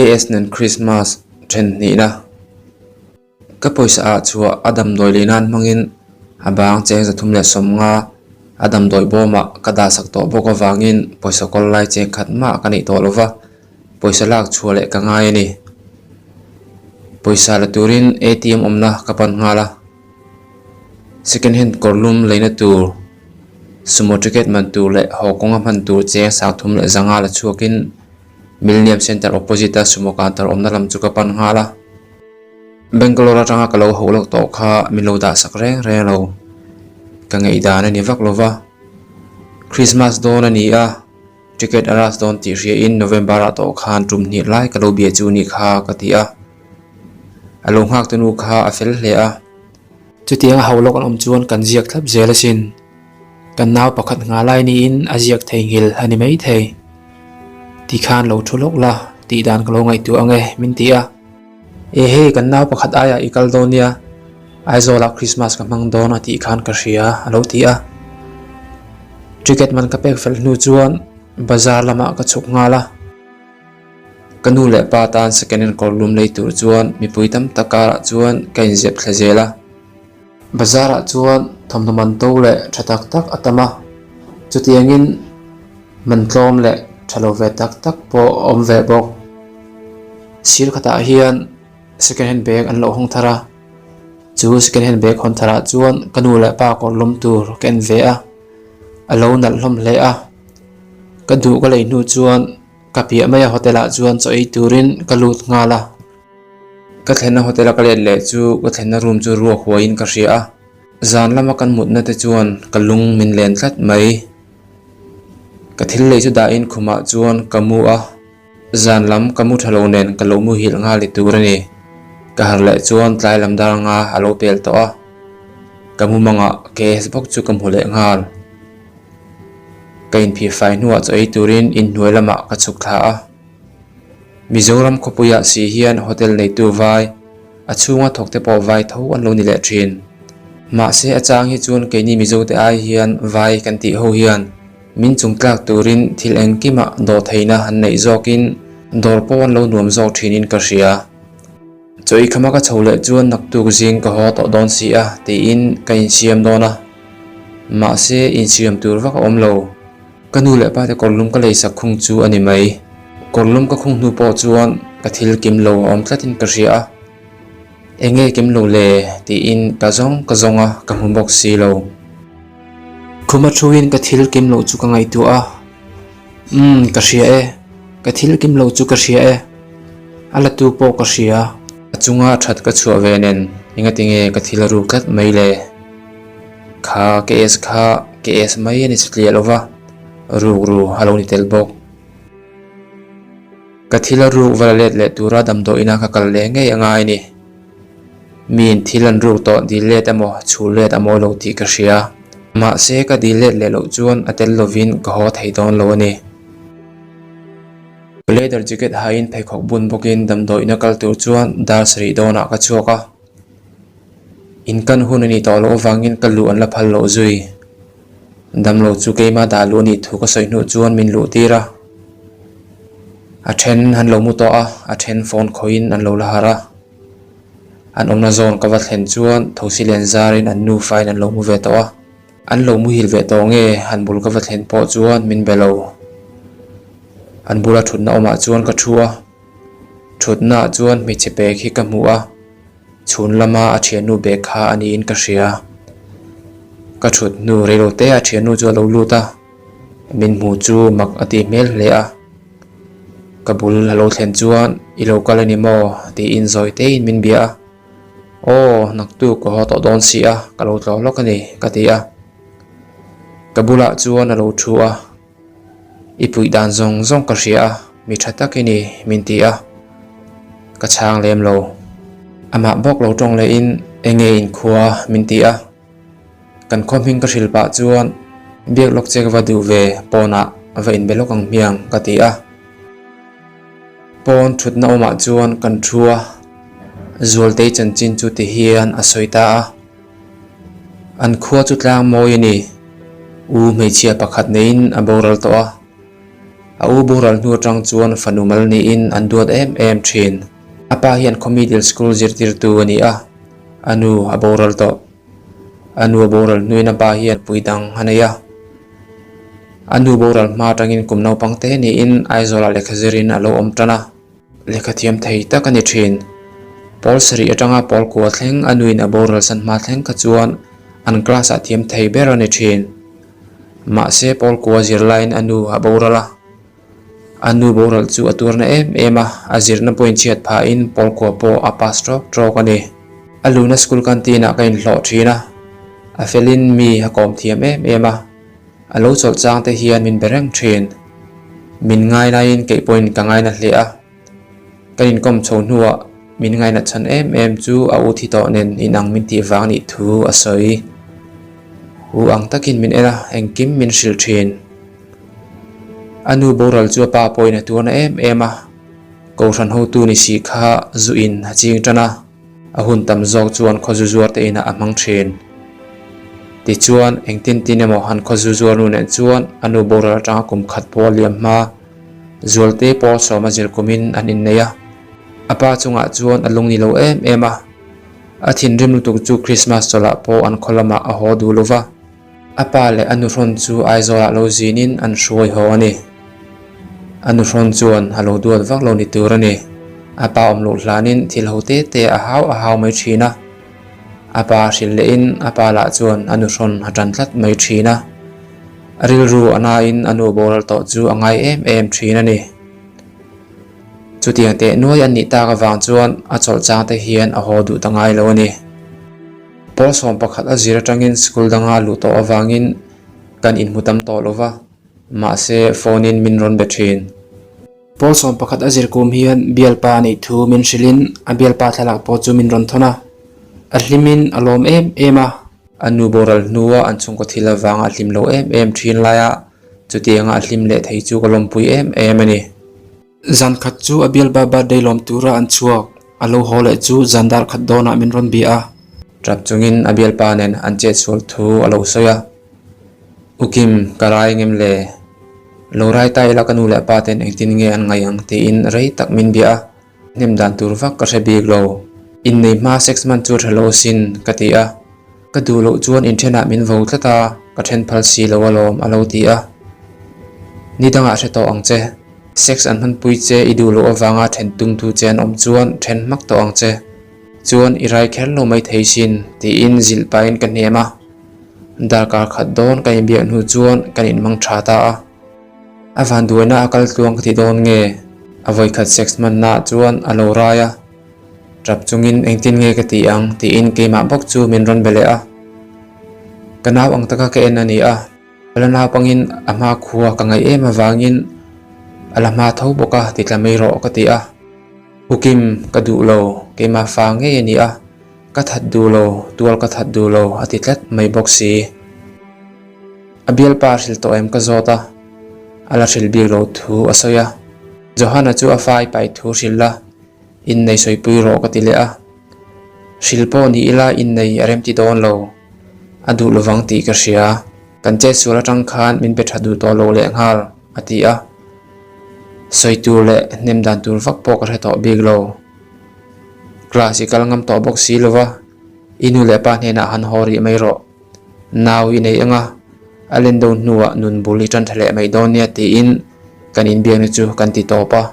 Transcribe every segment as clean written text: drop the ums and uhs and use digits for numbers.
KS nen Krismas then hnihna. Ka pawisa ah chhuah a damdawi lei nan hmangin a bang cheng 350 a damdawi bawmah ka dahsak tawh bawk avangin pawisa kawl lai cheng khat mah ka neih tawh lova, pawisa lak chhuah leh ka ngai a ni. Pawisa la turin ATM awmna ka pan nghal a. Second hand kawr lum leina tur, sumo ticket man tur leh haw kawnga hman tur cheng 305 la chhuakin Millennium Centre opposite a sumo counter awmna lam chu ka pan nghal a. Bangalore atanga ka lo hauh loh tawh kha min lo dah sak reng reng lo. Ka ngaihdan a ni vak lo va. Christmas dawn a ni a, ticket a rush dawn tih hria in November ah tawh khan tum hnih lai ka lo bia chu ni kha ka ti a. A lo nghak tu nu kha a fel hle a. Chutiang a hauh lawk an awm chuan kan ziak thlap zel asin. Kan nau pakhat nghah lai niin a ziak theihnghilh a ni maithei. Tikhan lo thu lawk la tih dan ka lo ngaihtuah ang e min ti a. E hei kan nau pakhat aiah i kal dawn nia, Aizawlah Christmas ka hmang dawn a tih khan ka hria a lo ti a. Ticket man ka pek fel hnu chuan bazar lamah ka chhuk nghal a. Ka nu leh pa tan second hand kawr lum lei tur chuan mipui tam tak karah chuan ka inzep thla zel a. Bazar ah chuan thawmhnaw man to leh tha tak tak a tam a, chutiangin man tlawm leh tha lo ve tak tak pawh a awm ve bawk. Sir khatah hian second hand bag an lo hawng thar a, chu second hand bag hawn tharah chuan ka nu leh pa kawr lawm tur ka en ve a, a lo nalh hlawm hle a, ka duh ka lei hnu chuan ka piah mai a hotel ah chuan chaw ei turin ka lut nghal a. Ka thlenna hotel a ka let leh chu ka thlenna room chu ruak huaiin ka hria a, zan lama kan mutna te chuan ka lung min len tlat mai. Ka thil lei chu dahin khumah chuan ka mu a, zan lam ka mu tha lo nen ka lo muhilh nghal i tur a ni. Ka harh leh chuan tlai lam dar anga a lo pel tawh a, ka mumangah KS bawk chu ka hmu leh nghal. Ka inphihfai hnuah chaw ei turin inhnuai lamah ka chhuk thla a. Mizoram khawpuiah si hian hotel neitu vai, a chhunga thawkte pawh vai tho an lo ni leh thin. Mahse a chang hi chuan keini Mizote ai hian vai kan tih ho hian min chungtlak turin thil engkimah dawhtheihna an neih zawkin dawr pawh an lo nuam zawk thinin ka hria. Chaw i khama ka chho leh chuan naktuk zing ka haw tawh dawn si a tiin ka insiam dawn a. Mahse insiam tur vak a awm lo. Ka nu leh pa te kawrlum ka lei sak khung chu a ni mai. Kawrlum ka khung hnu pawh chuan ka thil kim lo a awm tlatin ka hria a. Eng nge kim lo le tiin ka zawng ka zawng a, ka hmu bawk si lo. Khuma thuin ka thil kim loh chu ka ngaihtuah a. Umm ka hria e, ka thil kim loh chu ka hria e. A la tu pawh ka hria. A chunga that ka chhuah ve nen engatinge ka thil a ruk tlat mai le. Kha KS kha KS mai a ni satliah lo va, rukru a lo ni tel bawk. Ka thil a ruk va la let leh tura damdawiina ka kal leh ngei a ngai ni. Miin thil an ruk tawh dil let emaw chhul let a mawi lo tih ka hria. Mahse ka dil let leh loh chuan a tel lovin ka haw thei dawn lo a ni. Leather jacket hain pheikhawk bun bawkin damdawiina kal tur chuan dar sarih dawnah ka chhuak a. In kan hun a nih tawh loh avangin ka luh an la phal loh zui. Damlo chu keimah dah luh a nih thu ka sawi hnuh chuan min luh tir a. A then an lo mu tawh a, a then phone khawihin an lo la harh a. An awmna zawn ka va thlen chuan thosi len zarin an nufain an lo mu ve tawh a. An lo muhil ve tawh nge an bul ka va thlen pawh chuan min be lo. An bula thutna awmah chuan ka thu a. Thutnaah chuan hmeichhe pek hi ka hmu a. Chhun lama a thiannu bag kha a niin ka hria. Ka thut hnu reilo te a thiannu chu a lo lut a, min hmu chu mak a tih hmel hle a. Ka bul a lo thlen chuan i lo kal a ni maw tiin zawi tein min bia a. Aw naktuk ka haw tawh dawn si a, ka lo tlawh lawk a ni ka ti a. Ka bulah chuan a lo thu a. I puih dan zawng zawng ka hria a, mi tha tak i ni min ti a, ka chhang lem lo. Amah bawk lo tawng lehin eng nge inkhua min ti a, kan khaw hming ka hrilh pah chuan biak lawk che ka va duh ve pawnah va inbe lawk ang hmiang ka ti a. Pawn thutna awmah chuan kan thu a, Zualtei chanchin chu ti hian a sawi ta a. An khua chu tlang mawi a ni. U hmeichhia pakhat neiin a boral tawh a. A u boral hnu atang chuan fanu mal niin an duat em em thin. A pa hian khaw middle school zirtirtu a ni a, a nu a boral tawh. A nu a boral hnuin a pa hian pui dang a nei a. A nu boral hma atangin kum naupang te niin Aizawlah lehkha zirin a lo awm tan a. Lehkha thiam thei tak a ni thin. Pawl sarih atanga pawl kua thleng a nuin a boral san hma thleng kha chuan an class ah thiam thei ber a ni thin. Mahse pawl kua zir laiin a nu a boral a. A nu boral chu a tuarna em em a, a zirna pawhin chhiat phahin pawl kua pawh a pass tawk tawk a ni. A luna school canteen ah ka inhlawh thin a, a felin mi a kawm thiam em em a. A lo chawlh chang te hian min be reng thin. Min ngai laiin keih pawhin ka ngaina hle a. Kan inkawm chho hnuah min ngainat chhan em em chu a u thi tawh nen inang min tih vang nih thu a sawi. U ang takin min en a, engkim min hrilh thin. A nu boral chu a pa pawhin a tuarna em em a, Kohhran hotu ni si kha zu in a ching tan a. A hun tam zawk chuan khawzu zuar te inah a hmang thin. Tichuan, engtin tin emaw han khawzu zuar nu nen chuan a nu boral atanga kum khat pawh a liam hma. Zualte pawh sawma zir kumin an innei a. A pa chungah chuan a lung ni lo em em a. A thinrim lutuk chu Krismas chawlhah pawh an khaw lamah a haw duh lo va. A pa leh a nuhrawn chu Aizawlah lo zinin an hruai haw a ni. A nuhrawn chuan a lo duat vak lo ni tur a ni. A pa awm loh hlanin thil ho te te a hau a hau mai thin a. A pa hrilh lehin a pa lah chuan a nuhrawn a tan tlat mai thin a. A rilru a nain a nu boral tawh chu a ngai em em thin a ni. Chutiang teh nuai an nih tak avang chuan a chawlh chang te hian a haw duh ta ngai lo a ni. Pawl 11 a zir atangin school danga luh tawh avangin kan inhmu tam tawh lo va, mahse phone in min rawn be thin. Pawl 11 a zir kum hian bialpa a neih thu min hrilhin a bialpa thlalak pawh chu min rawn thawn a, a hlimin a lawm em em a. A nu boral hnua an chhungkaw thil avanga a hlim lo em em thin laia chutianga a hlim leh thei chu ka lawmpui em em a ni. Zan khat chu a bialba birthday lawm tura an chhuak, a lo haw leh chu zan dar khat dawnah min rawn bia a. Tap chungin a bialpa nen an chet sual thu a lo sawi a, U Kim, ka rai ngem le? Lo rai ta ila ka nu leh pa ten engtin nge an ngaih ang tiin rei tak min bia a, hnem dan tur vak ka hre bik lo. Innei hma sex man chu tha lo sin ka ti a. Ka duh loh chuan inthenah min vo tlat a, ka then phal si lo alawm a lo ti a. Ni dangah hre tawh ang che. Sex an hmanpui che i duh loh avanga then tumtu che an awm chuan then hmak tawh ang che. Chuan i rai kher lo mai thei sin tiin zilh pahin ka hnem a. Darkar khat dawn kan inbiak hnu chuan kan inhmang tha ta a. A vanduaina a kal tluang ka ti dawn nge? A vawikhat sex hmanna chuan a lo rai a. Tap chungin engtin nge ka tih ang tiin keimah bawk chu min rawn be leh a. Ka nau ang taka ka en a ni a, a la naupangin a hma khua ka ngaih em avangin a la hma tho bawk a ti tla mai rawh ka ti a. U Kim, ka duh lo, keimah fa ngei a ni a, ka that duh lo, tual ka that duh lo a ti tlat mai bawk si. A bialpa a hrilh tawh em ka zawt a, a la hrilh bik lo thu a sawi a. Johanna chu a fa i pai thu hrilh la. Innei sawipui rawh ka ti leh a, hrilh pawh ni ila innei a remti dawn lo, a duh lovang tih ka hria, kan chet sual atang khan min pe tha duh tawh lo leh nghal a ti a, sawi tur leh hnem dan tur vak pawh ka hre tawh bik lo, class i kal ngam tawh bawk si lova, i nu leh pa hnenah han haw rih mai rawh, nau i nei anga a len do hnuah nun bul i tan tha leh mai dawn nia tiin kan inbiakna chu kan ti tawp a.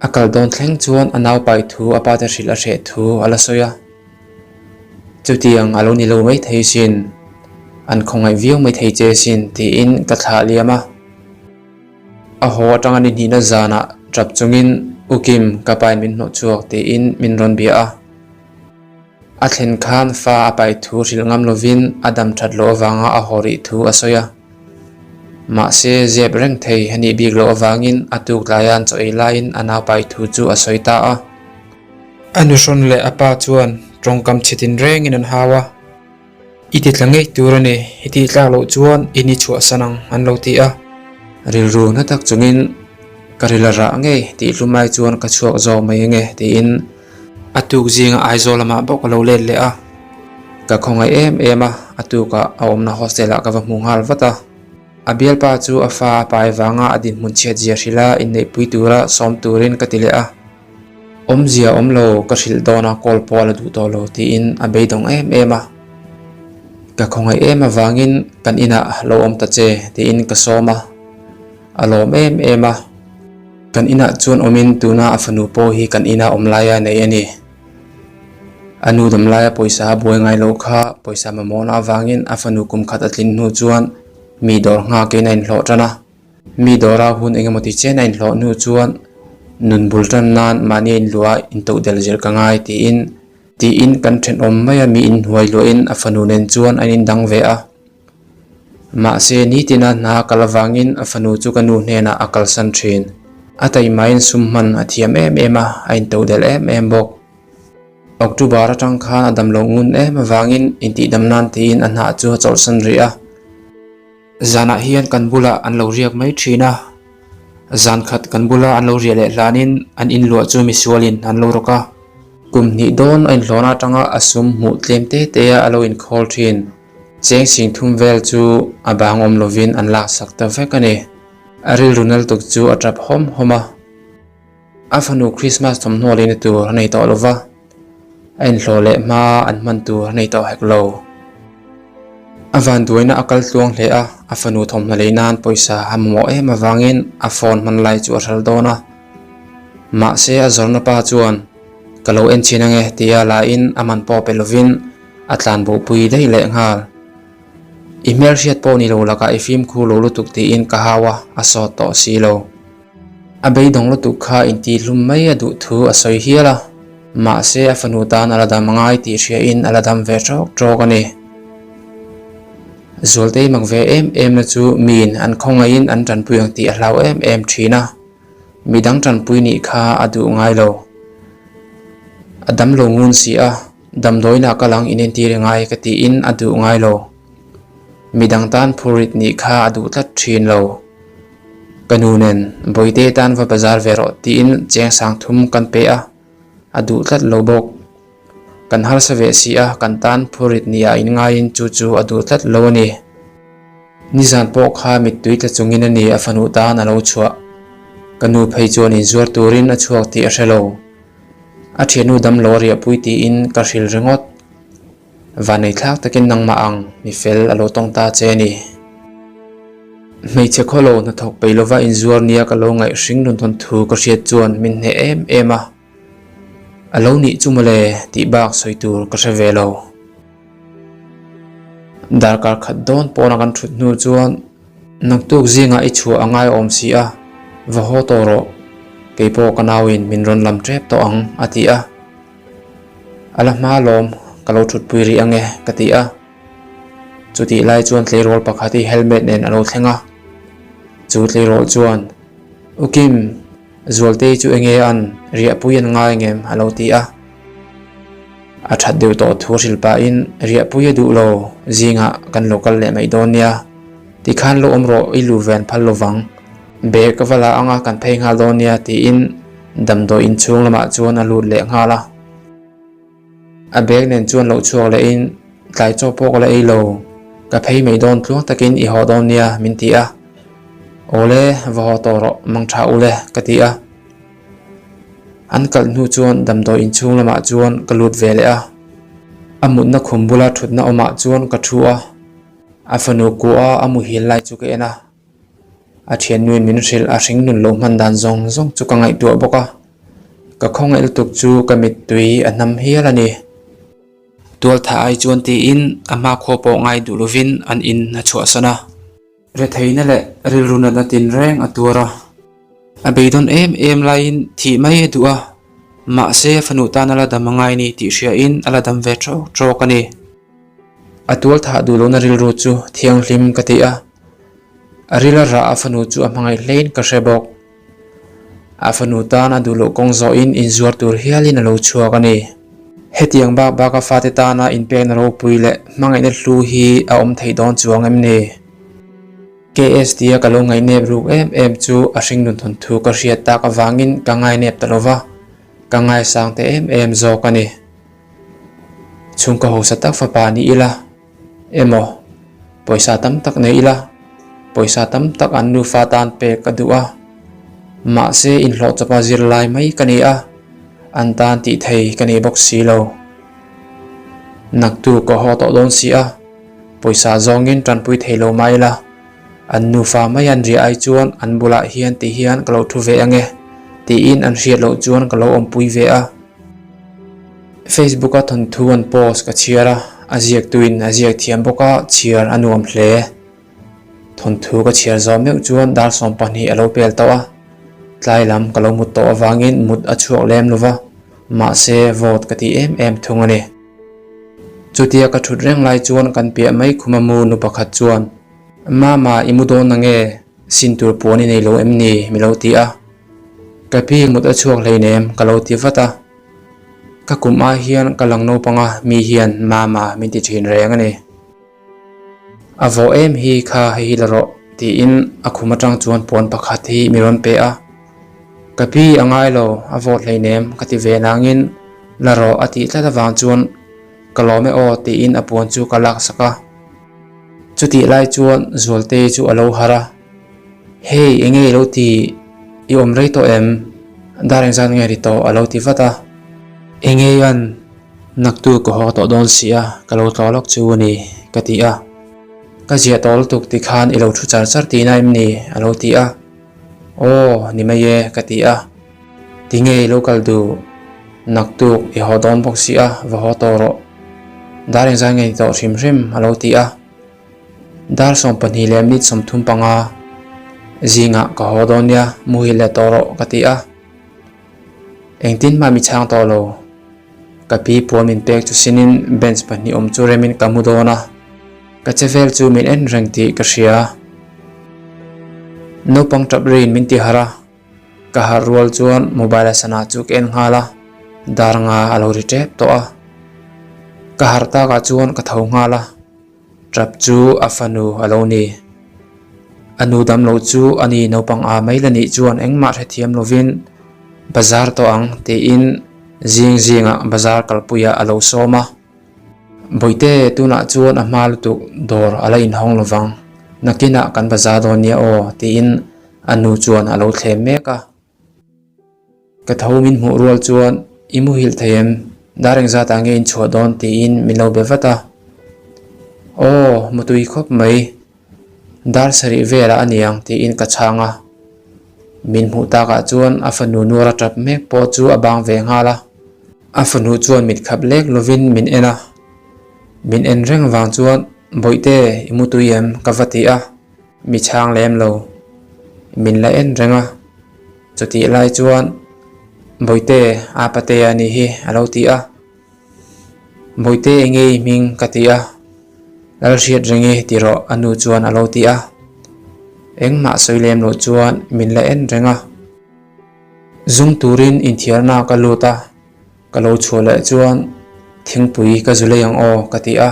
A kal dawn thleng chuan a nau pai thu a pate hrilh a hreh thu a la sawi a. Chutiang a lo ni lo mai thei sin, an khawngaih viau mai thei che sin tiin ka thlah liam a. A haw atanga ni hnihna zanah tap chungin U Kim ka pain min hnawh chhuak tiin min rawn bia a. A thlen khan fa a pai thu hrilh ngam lovin a dam that loh avanga a haw rih thu a sawi a. Mahse, zep reng thei a nih bik loh avangin a tuk tlaiah an chaw ei laiin a nau pai thu chu a sawi ta a. A nuhrawn leh a pa chuan tawngkam chhe tinrengin an hau a. I ti tla ngei tur a ni, i tih tlak loh chuan i ni chhuahsan ang an lo ti a. Rilru na tak chungin ka ril a rah ngei tih hlum ai chuan ka chhuak zawk mai ange tiin a tuk zinga Aizawl lamah bawk a lo let leh a. Ka khawngaih em em a, a tukah a awmna hostel ah ka va hmu nghal vat a. A bialpa chu a fa a pai vanga a dinhmun chhiat zia hrilh a, inneihpui tura sawm turin ka ti leh a. Awmzia awm lo, ka hrilh dawn a, call pawh a la duh tawh lo tiin a beidawng em em a. Ka khawngaih em avangin kan inah lo awm ta che tiin ka sawm a, a lawm em em a. Kan inah chuan awmin tuna a fanu pawh hi kan ina awm laia nei a ni. A nu dam laia pawisa a buai ngai loh kha pawisa mamawhna avangin a fanu kum khat a tlin hnu chuan mi dawr nghakin a inhlawh tan a. Mi dawra hun engemaw ti chen a inhlawh hnu chuan nun bul tan nan mahni a inluah intoh del zir ka ngai tiin tiin kan thenawm mai a mi inhnuai luahin a fanu nen chuan an indang ve a. Mahse, nitina hna kal avangin a fanu chu ka nu hnenah a kalsan thin. A taimain sum hman a thiam em em a, a intodelh em em bawk. October atang khan a damlo ngun em avangin intihdam nan tiin a hnah chu a chawlhsan rih a. Zanah hian kan bulah an lo riak mai thin a. Zan khat kan bula an lo riah leh hlanin an inluah chu misualin an lo rawk a. Kum hnih dawn a inhlawhna atanga a sum hmuh tlem te te a a lo inkhawl thin. Cheng sing thum vel chu a bang awm lovin an laksak ta vek a ni. A rilru nal tuk chu a tap hawm hawm a. A fanu Christmas thawmhnaw leina tur a nei tawh lo va, a inhlawh leh hma an hman tur a nei tawh hek lo. A vanduaina a kal tluang hle a, a fanu thawmhnaw lei nan pawisa a mamawh em avangin a phone hman lai chu a hral dawn a. Mahse a zawrna pa chuan, Ka lo en chhin ange tia lain a man pawh pe lovin a tlan bohpui daih leh nghal. I hmelhriat pawh ni lo lakah i fimkhur lo lutuk tiin ka hau a, a sawt tawh si lo. A beidawng lutuk kha intihlum mai a duh thu a sawi hial a, mahse a fanu tan a la dam angai tih hriain a la dam ve ṭawk ṭawk a ni. Zualtei mak ve em em na chu miin an khawngaihin an ṭanpui ang tih a hlau em em ṭhin a, midang ṭanpui nih kha a duh ngai lo. A dam lo ngun si a. Damdawiinah ka lang inentir i ngai ka tiin a duh ngai lo. Midang tan phurit nih kha a duh tlat thin lo. Ka nu nen Bawihte tan va bazar ve rawh tiin cheng sang thum kan pe a, a duh tlat lo bawk. Kan harsa ve si a, kan tan phurit nih ah inngaiin chu chu a duh tlat lo a ni. Nizan pawh kha mittui tla chungin a ni a fanu tan a lo chhuah. Ka nu phei chuan inzuar turin a chhuak tih a hre lo. A thiannu damlo a riahpui tiin ka hrilh ringawt. Vanei thlak takin nangmah ang mi fel a lo tawng ta che a ni. Hmeichhe khawlo hnathawk peih lova inzuar nia ka lo ngaih hring rawn tawn thu ka hriat chuan min hneh em em a. A lo nih chu mawle tih bak sawi tur ka hre ve lo. Darkar khat dawn pawna kan thut hnu chuan naktuk zingah i chhuah a ngai awm si a, va haw tawh rawh, keipawh ka nauin min rawn lam tep tawh ang a ti a. A la hma lawm, ka lo thutpui rih ange ka ti a. Chutih lai chuan tleirawl pakhat hi helmet nen a lo thleng a, chu tleirawl chuan, U Kim, Zualtei chu enge an riahpui an ngai ngem a lo ti a. A that deuh tawh thu hrilh pahin riahpui a duh lo zingah kan lo kal leh mai dawn nia. Tikhan lo awm rawh i lu ve an phal lovang. Bag ka va la anga kan phei nghal dawn nia tiin damdawi inchhung lamah chuan a lut leh nghal a. A bag nen chuan loh chhuak leh in tlai chaw pawh ka la ei lo, ka phei mai dawn tluang takin i haw dawn nia min ti a. Awle va haw tawh rawh mang tha ule ka ti a. An kalh hnu chuan damdawi inchhung lamah chuan ka lut ve leh a. A mutna khum bula thutna awmah chuan ka thu a, a fanu kuah a a muhil lai chu ka en a. A thiannuin min hrilh a hring nun loh hman dan zawng zawng chu ka ngaihtuah bawk a, ka khawngaih lutuk chu ka mittui a hnam hial a ni. Tualtha ai chuan tiin a hmakhua pawh ngai duh lovin an in a chhuahsan a. Retheihna leh rilru natna tinreng a tuar a. A beidawn em em laiin thih mai a duh a, mahse a fanu tan a la dam a ngai ni tih hriain a la dam ve tawk tawk a ni. A tual thah duh lohna rilru chu thianghlim ka ti a, a ril a rah a fanu chu a hmangaih hlein ka hre bawk. A fanu tan a duh loh kawng zawhin inzuar tur hialin a lo chhuak a ni. Hetiang bak baka fate tana inpekna ropui leh hmangaihna hlu hi a awm thei dawn chuang em ni? KST-a ka lo ngaihnep ruk em em chu a hringnun thawnthu ka hriat tak avangin ka ngainep ta lova, ka ngaisang te em em zawk a ni. Chhungkaw hausa tak fapa ni ila emaw pawisa tam tak nei ila. Pawisa tam tak an nufa tan pek ka duh a, mahse inhlawh chawpa zirlai mai ka ni a, an tan tih thei ka nei bawk si lo. Naktu ka haw tawh dawn si a, pawisa zawngin tanpui thei lo mai la, an nufa mai an riah ai chuan an bulah hian ti hian ka lo thu ve ange tiin an hriat loh chuan ka lo awmpui ve a. Facebook a thawnthu an post ka chhiar a, a ziaktuin a ziak thiam bawk a, chhiar a nuam hle. Thawnthu ka chhiar zawh meuh chuan dar 20 a lo pel tawh a, tlai lam ka lo mut tawh avangin mut a chhuak lem lo va, mahse vote ka ti em em thung a ni. Chutia ka thut reng lai chuan kan piah mai khuma mu nu pakhat chuan, Mama i mu dawn nange? Sin tur puan i nei lo em ni? mi lo ti a. Ka pi mut a chhuak hleinem ka lo ti vat a. Ka kum ai hian ka lang naupang a, mi hian Mama min ti thin reng a ni. A vawh em hi kha hei hi la rawh tiin a khum atang chuan puan pakhat hi mi rawn pe a. Ka pi a ngai lo, a vawt hleinem ka ti ve nangin la rawh a tih tlat avang chuan ka lawm e aw tiin a puan chu ka laksak a. Chutih lai chuan Zualtei chu a lo harh a. Hey, enge i lo ti? I awm rei tawh em? Dar engzat nge ri tawh? A lo ti vat a. Enge i an? Naktu ka haw tawh dawn si a, ka lo tlaw lawk chu a ni, ka ti a. Ka ziah tawh lutuk ti khan i lo thu char char tihna em ni? A lo ti a. Aw, ni mai e, ka ti a. Tinge i lo kal duh? Naktuk i haw dawn bawk si a, va haw tawh rawh. Dar engzat nge ni tawh hrim hrim? A lo ti a. Dar 20 leh minute 35 zingah ka haw dawn nia, muhil leh tawh rawh ka ti a. Engtin mah mi chhang tawh lo. Ka pi puan min pek chu sinin bench pahnih awm chu remin ka mu dawn a. Ka che vel chu min en reng tih ka hria. Naupang tap riin min ti harh a. Ka harh rual chuan mobile a sana chu ka en nghal a, dar nga a lo ri tep tawh a. Ka harh takah chuan ka tho nghal a. Tap chu a fanu a lo ni. A nu dam loh chu a ni naupang a mai la nih chuan engmah hrethiam lovin bazar tawh ang tiin zing zingah bazar kalpuiah a lo sawm a. Bawihte tunah chuan a hma lutuk dawr a la inhawng lovang, nakinah kan bazar dawn nia aw tiin a nu chuan a lo thlem mek a. Ka tho min hmuh rual chuan i muhilh thei em? Dar engzatah nge in chhuah dawn tiin min lo be vat a. Aw, mutui khawp mai. Dar sarih velah a niang tiin ka chhang a. Min hmuh takah chuan a fanu nuar a tap mek pawh chu a bang ve nghal a. A fanu chuan mit khap lek lovin min en a. Min en reng vang chuan Bawihte i mutui em? ka va ti a. Mi chhang lem lo. Min la en reng a. Chutih lai chuan Bawihte a pate a nih hi a lo ti a. Bawihte enge i hming ka ti a. Lalhriat reng i ti rawh a nu chuan a lo ti a. Engmah sawi lem loh chuan min la en reng a. Zung turin inthiarna ka lut a. Ka lo chhuah leh chuan thingpui ka zu lei ang aw ka ti a,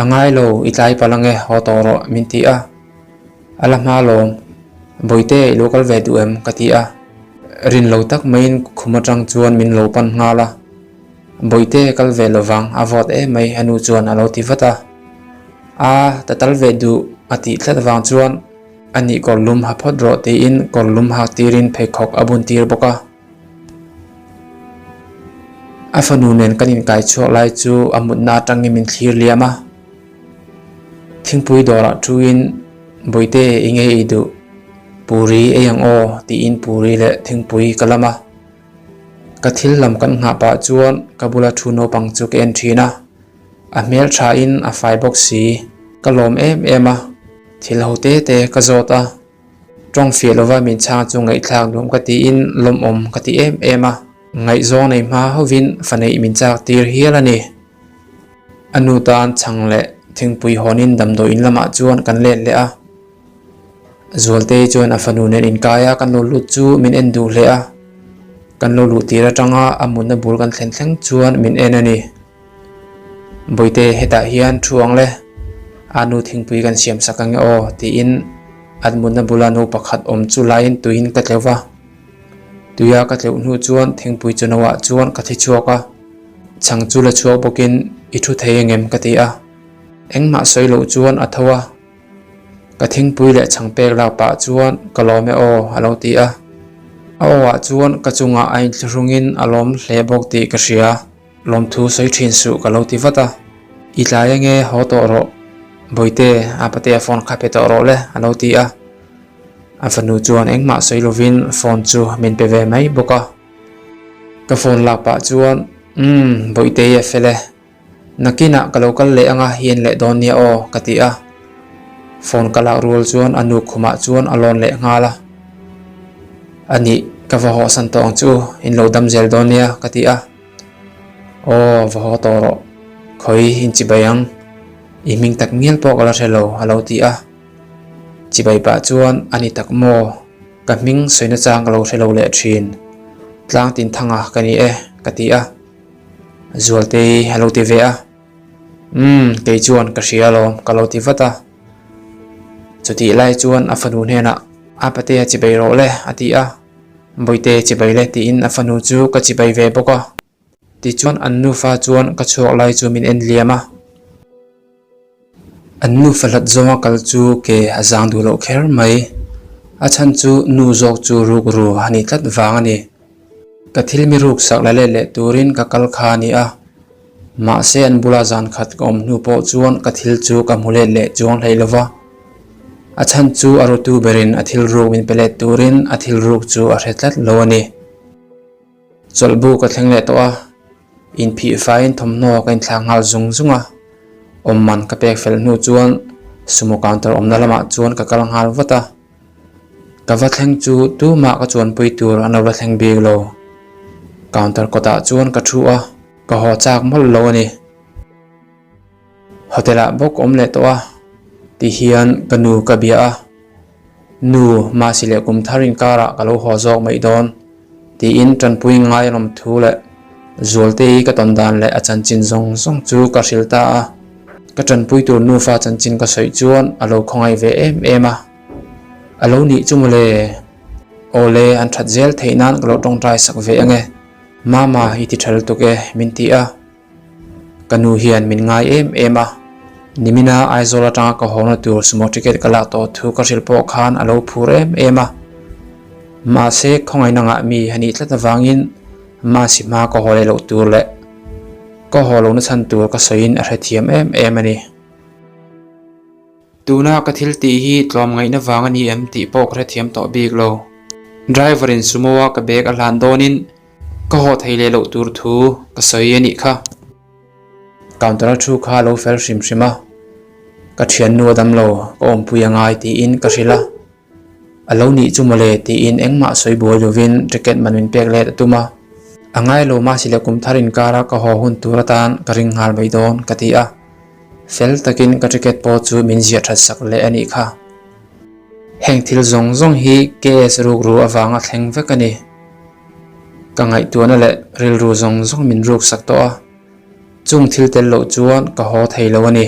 a ngai lo i tlai palh ange haw tawh rawh min ti a, a la hma lawm Bawihte i lo kal ve duh em ka ti a, rin lo tak maiin khum atang chuan min lo pan nghal a, Bawihte kal ve lovang a vawt em mai a nu chuan a lo ti vat a, a ta tal ve duh a tih tlat vang chuan a nih kawr lum ha phawt rawh tiin kawr lum hak tirin pheikhawk a bun tir bawk a. A fanu nen kan inkai chhuak lai chu a mutna atangin min thlir liam a. Thingpui dawrah thuin Bawihte i nge ei duh? Puri ei ang aw tiin puri leh thingpui ka lam a. Ka thil lam kan nghah pah chuan ka bula thu naupang chu ka en thin a. A hmel thain a fai bawk si. Ka lawm em em a. Thil ho te te ka zawt a. Tawng fiah lova min chhang chu ngaihthlak nuam ka tiin lawmawm ka ti em em a, ngaihzawng nei hma hovin fa neih min chak tir hial a ni. A nu tan chhang leh thingpui hawnin damdawiin lamah chuan kan let leh a. Zualtei chuan a fanu nen inkai a kan lo lut chu min en duh hle a, kan lo luh tir atanga a mutna bul kan thlen thleng chuan min en a ni. Bawihte hetah hian thu ang le, a nu thingpui kan siam sak ange aw tiin an mutna bula nu pakhat awm chu laiin tuiin ka tleuh va. Tuia ka tleuh hnu chuan thingpui chu noah chuan ka thi chhuak a, chhang chu la chhuak bawkin i thu thei angem ka ti a, engmah sawi loh chuan a tho a. Ka thingpui leh chhang pek lak pah chuan ka lawm e aw a lo ti a. A aw ah chuan ka chungah a inthlahrungin a lawm hle bawk tih ka hria. Lawmthu sawi thin suh ka lo ti vat a. I tlai ange haw tawh rawh. Bawihte, a patea phone kha pe tawh rawh le a lo ti a. A fanu chuan engmah sawi lovin phone chu min pe ve mai bawk a. Ka phone lak pah chuan, Umm, Bawihtei a fel e. Nakinah ka lo kal leh anga hian leh dawn nia aw ka ti a. Phone ka lak rual chuan a nu khumah chuan a lawn leh nghal a. A nih, ka va hawhsan tawh ang chu, in lo dam zel dawn nia ka ti a. Aw, va haw tawh rawh, khawi in chibai ang, i hming tak ngial pawh ka la hre lo a lo ti a. Chibai pah chuan a ni tak maw, ka hming sawina chang ka lo hre lo leh thin. Tlang tin thanga ka ni e ka ti a. Zualtei a lo ti ve a, Umm, kei chuan ka hria alawm ka lo ti vat a. Chutih lai chuan a fanu hnenah, A patea chibai rawh le a ti a, Bawihte chibai le tiin a fanu chu ka chibai ve bawk a. Tichuan an nufa chuan ka chhuak lai chu min en liam a. An nufa hlat zawnga kal chu ke a zang duh loh kher mai. A chhan chu nu zawk chu ruk ru a nih tlat vang a ni. Ka thil mi ruk sak la let leh turin ka kal kha a ni a. Mahse an bula zan khat ka awm hnu pawh chuan ka thil chu ka hmu let leh chuang hlei lo va. A chhan chu a rutu berin a thil ruk min pe let turin a thil ruk chu a hre tlat lo a ni. Chawlhbu ka thleng leh tawh a. Inphih faiin thawmhnaw ka inthlak nghal zung zung a, awm man ka pek fel hnu chuan sumo counter awmna lamah chuan ka kal nghal vat a. Ka va thleng chu tumah ka chuanpui tur an lo la thleng bik lo. Counter kawtah chuan ka thu a, ka haw chak mawlh lo a ni. Hotel ah bawk awm leh tawh a ti hian ka nu ka bia a, Nu, mahse leh kum thar inkarah ka lo haw zawk mai dawn tiin tanpui ngai an awm thu leh Zualtei ka tawn dan leh a chanchin zawng zawng chu ka hrilh ta a. Ka tanpui tur nufa chanchin ka sawi chuan a lo khawngaih ve em em a. A lo nih chu mawle, Awle an that zel theih nan ka lo tawngtai sak ve ange, Mama i ti tha lutuk e min ti a. Ka nu hian min ngai em em a, nimina Aizawl atanga ka hawna tur sumo ticket ka lak tawh thu ka hrilh pawh khan a lo phur em em a. Mahse, khawngaihna ngah mi a nih tlat avangin Masi hma ka haw leh loh tur leh ka haw lohna chhan tur ka sawiin a hrethiam em em a ni. Tuna ka thil tih hi tlawmngaihna vang a ni em tih pawh ka hrethiam tawh bik lo. Driver in sumo a ka bag a hlan dawnin Ka haw thei leh loh tur thu ka sawi a nih kha. Counter a thu kha a lo fel hrim hrim a, ka thiannu a dam lo, ka awmpui a ngai tiin ka hrilh a. A lo nih chu mawle tiin engmah sawi buai lovin ticket man min pek let a tum a. A ngai lo mahse leh kum thar inkara ka haw hun tur atan ka ring nghal mai dawn ka ti a. Fel takin ka ticket pawh chu min ziah that sak leh a nih kha. Heng thil zawng zawng hi KS rukru avanga thleng vek a ni. Ka ngaihtuahna leh rilru zawng zawng min ruksak tawh a, chung thil tel loh chuan ka haw thei lo a ni.